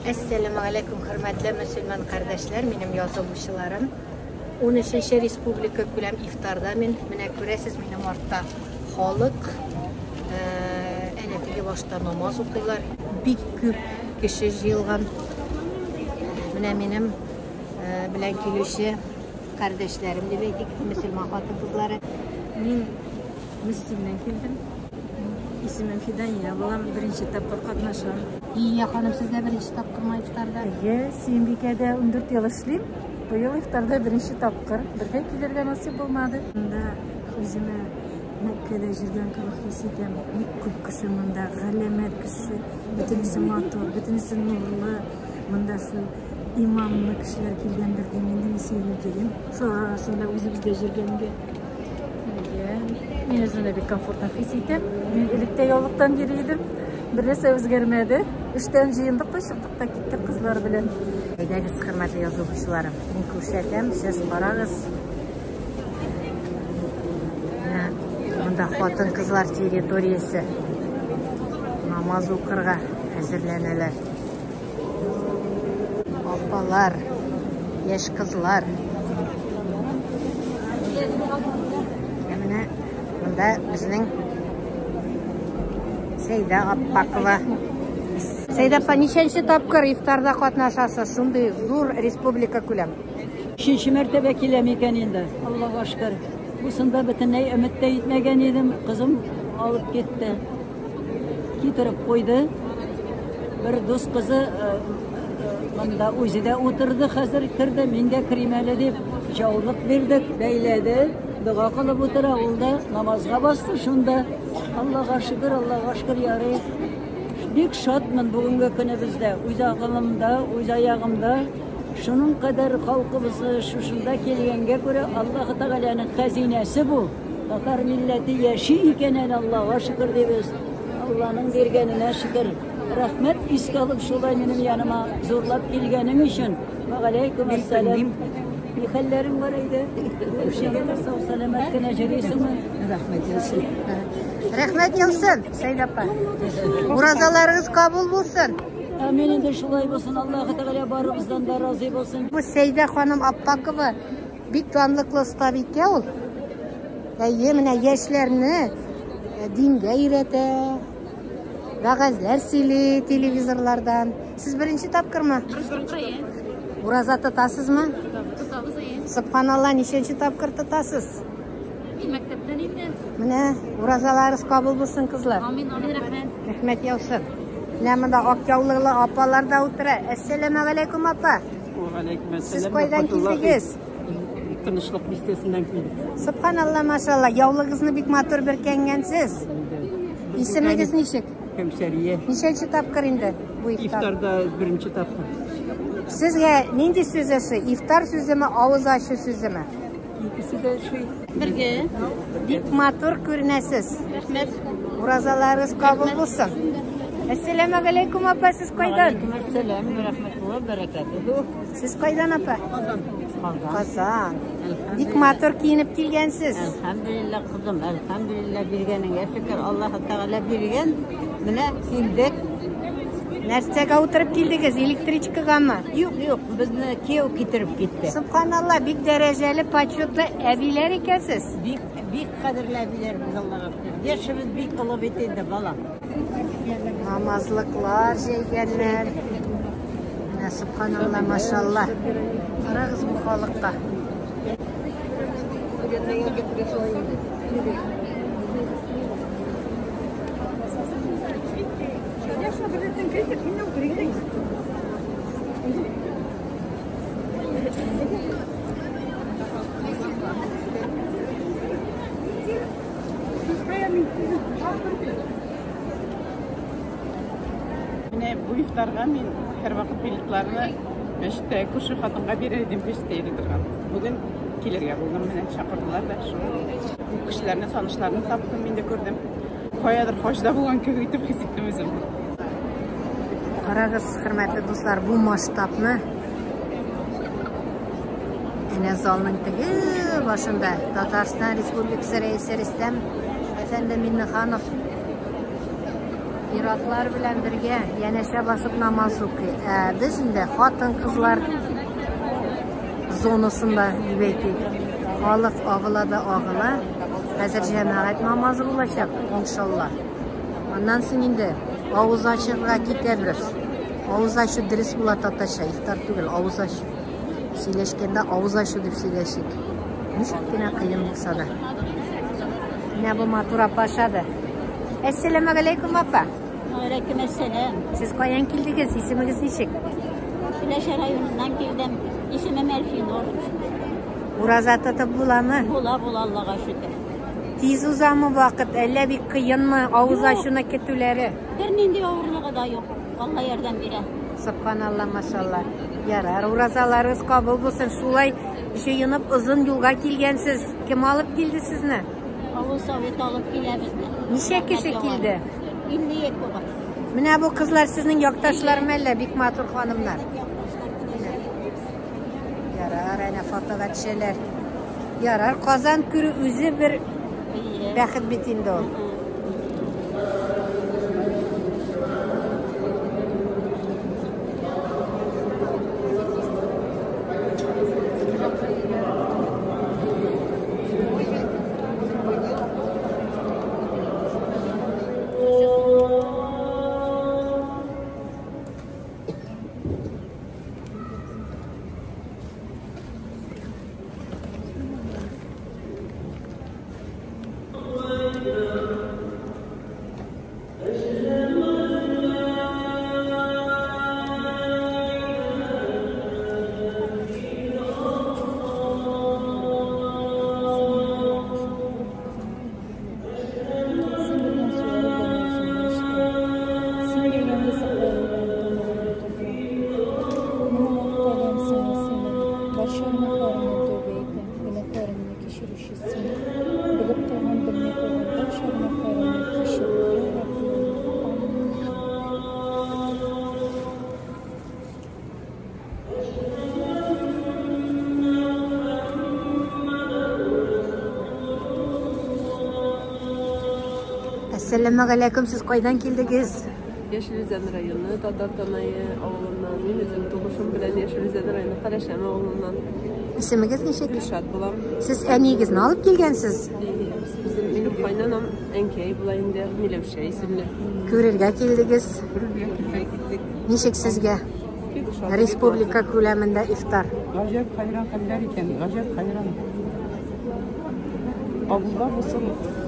Әссәламегаләйкүм, хөрмәтле мөселман кардәшләр, минем язылучыларым. 13 республика күләм ифтарда мин. Менә күрәсез, минем артта халык. Әнә теге башта намаз укыйлар. Бик күп кеше җыелган. Менә минем белән килүче кардәшләрем дип әйтик, мөселман хатын-кызлары. Мин Мөслимнән килдем. Исемем Фидания булам, беренче тапкыр катнашам. Лилия ханым, сез дә беренче тапкырмы ифтарда? Әйе, Сөембикәдә 14 ел эшлим. Быел ифтарда беренче тапкыр. Бергә килергә насыйп булмады. Монда үземә Мәккәдә җөргән кебек хис итәм. Бик күп кеше монда, галәмәт кеше. Бөтенесе матур, бөтенесе нурлы. Монда шул иманлы кешеләр килгәндер дим инде, мин сөенеп йөрим. Шулар арасында үзебез дә җөргәнгә. Әйе. Мин үземне бик комфортно хис итәм. Мин элек тә яулыктан йөри идем. Бер нәрсә үзгәрмәде. Эштән җыендык та чыктык та киттек кызлар белән. Әйдәгез, хөрмәтле язылучыларым, мин күрсәтәм, сез карагыз. Менә монда хатын-кызлар территориясе. Намаз укырга әзерләнәләр. Апалар, яшь кызлар. Ә менә монда безнең Сәйдә Аппакова. Сәйдә апа, ничәнче тапкыр ифтарда катнашасыз? Шундый зур республика күләм. Өченче мәртәбә киләм икән инде. Аллага шөкер. Бусында бөтенләй өмет тә итмәгән идем. Кызым алып китте. Китереп куйды. Бер дус кызы монда үзе дә утырды, хәзер керде, мин дә керим әле дип, җаулык бирдек, бәйләде, дога кылып утыра, ул да намазга басты шунда. Аллага шөкер, Аллага шөкер, ярый. Бик шатмын бүгенге көнебездә, үз акылымда, үз аягымда. Шуның кадәр халкыбыз шушында килгәнгә күрә Аллаһы Тәгаләнең хәзинәсе бу. Татар милләте яши икән әле, Аллага шөкер дибез. Алланың биргәненә шөкер. Рәхмәт искә алып шулай минем яныма зурлап килгәнең өчен. Вәгаләйкүм әссәлам. Ни хәлләрең бар әйдә? Сау сәламәт кенә йөрисеңме? Рәхмәт яусын. Рәхмәт яусын, Сәйдә апа. Уразаларыгыз кабул булсын. Амин инде шулай булсын. Аллаһы Тәгалә барыбыздан да разый булсын. Бу Сәйдә ханым Аппакова Бик данлыклы остабикә ул. Әйе, менә яшьләрне дингә өйрәтә. Вәгазьләр сөйли телевизорлардан. Сез беренче тапкырмы? Ураза тотасызмы? Тотабыз, әйе. Субханалла, ничәнче тапкыр тотасыз? Мин мәктәптән инде. Менә уразаларыгыз кабул булсын, кызлар. Амин, амин, рәхмәт. Рәхмәт яусын. Менә монда ак яулыклы апалар да утыра. Әссәламегаләйкүм, апа. Сез кайдан килдегез? Тынычлык бистәсеннән килдек. Субханалла, машалла, яулыгызны бик матур бөркәнгәнсез. Исемегез ничек? Кәмсәрия. Ничәнче тапкыр инде бу ифтар? Ифтарда беренче тапкыр. Сезгә нинди сүз ошый? Ифтар сүземе, авыз ачу сүземе? Икесе дә ошый. Бергә. Бик матур күренәсез. Рәхмәт. Уразаларыгыз кабул булсын. Әссәламегаләйкүм, апа, сез кайдан? Әссәлам, рәхмәтулла, бәрәкәтүһү. Сез кайдан, апа? Казан. Казан. Бик матур киенеп килгәнсез. Әлхәмдүлилләһ, кызым, әлхәмдүлилләһ, биргәнеңә шөкер, Аллаһы Тәгалә биргән. Менә килдек. Нәрсәгә утырып килдегез? Электричкагамы? Юк, юк, безне кияү китереп китте. Субханалла, бик дәрәҗәле, почетлы әбиләр икәнсез. Бик, бик кадерле әбиләр без, Аллага шөкер. Яшебез бик олы бит инде, балам. Намазлыклар җәйгәннәр. Менә субханалла, машалла. Карагыз бу халыкка. Менә бу ифтарга мин һәрвакыт билетларны мәчеттә күрше хатынга бирер идем, мәчеттә йөри торган. Бүген килергә булдым, менә чакырдылар да шул. Күп кешеләрне, танышларны таптым, мин дә күрдем. Каядыр хаҗда булган кебек итеп хис иттем үземне. Карагыз, хөрмәтле дуслар, бу масштабны. Әнә залның теге башында Татарстан Республикасы Рәисе Рөстәм әфәнде Миңнеханов. Ир-атлар белән бергә янәшә басып намаз укый. Ә без инде хатын-кызлар зонасында дип әйтик. Халык агыла да агыла. Хәзер җәмәгать намазы булачак, иншалла. Аннан соң инде авыз ачырга китәбез. Авыз ачу дөрес була татарча, ифтар түгел, авыз ачу. Сөйләшкәндә авыз ачу дип сөйләшик. Ничек кенә кыен булса да. Менә бу матур апа ашады. Әссәламәгаләйкүм, апа. Алейкум әссәлам. Сез каян килдегез? Исемегез ничек? Теләче районыннан килдем. Исемем Әлфинур. Ураза тотып буламы? Була, була, Аллага шөкер. Тиз узамы вакыт, әллә бик кыенмы авыз ачуны көтүләре? Бернинди авырлыгы да юк. Алла ярдәм бирә. Субханалла, машалла. Ярар, уразаларыгыз кабул булсын. Шулай җыенып озын юлга килгәнсез. Кем алып килде сезне? Авыл советы алып килә безне. Ничә кеше килде? 52 бугай. Менә бу кызлар сезнең якташлармы әллә? Бик матур ханымнар. Ярар, әнә фотога төшәләр. Ярар, Казан күрү үзе бер бәхет бит инде ул. Син биргән сулары белән авызымны ачтым. Син биргән ризыклары белән тамагымны тутырам. Мин Аллаһ Тәгаләм сиңа сыенам. Барча гөнаһларымнан тәүбә итәм. Гөнаһларымны кичерүче син. Белеп кылган, белми кылган барча гөнаһларымны кичер, йа Раббым. Амин. Әссәламәгаләйкүм, сез кайдан килдегез? Яшел Үзән районы Татар Танае авылыннан. Мин үзем тумышым белән Яшел Үзән районы Карәшәм авылыннан. Исемегез ничек? Гөлшат булам. Сез әниегезне алып килгәнсез? Безнең минем кайнанам әнкәй була инде, Миләүшә исемле. Күрергә килдегез. Күрергә килдек. Ничек сезгә? Бик ошады. Республика күләмендә ифтар. Гаҗәп хәйран хәлләр икән, гаҗәп хәйран. Кабуллар булсын,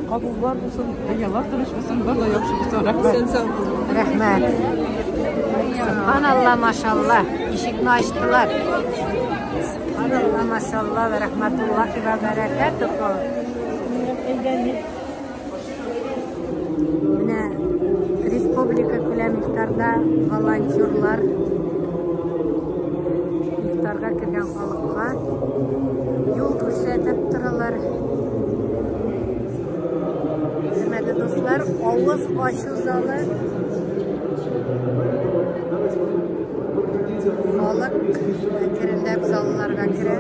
кабуллар булсын, дөньялар тыныч булсын, бар да яхшы булсын. Рәхмәт. Исән сау булыгыз. Рәхмәт. Субханалла, машалла. Ишекне ачтылар. Субханалла, машалла, вә рәхмәтуллахи вә бәрәкәтүһү. Менә республика күләм ифтарда волонтерлар ифтарга кергән халыкка юл күрсәтеп торалар. Хөрмәтле дуслар, авыз ачу залы. Халык әкренләп залларга керә.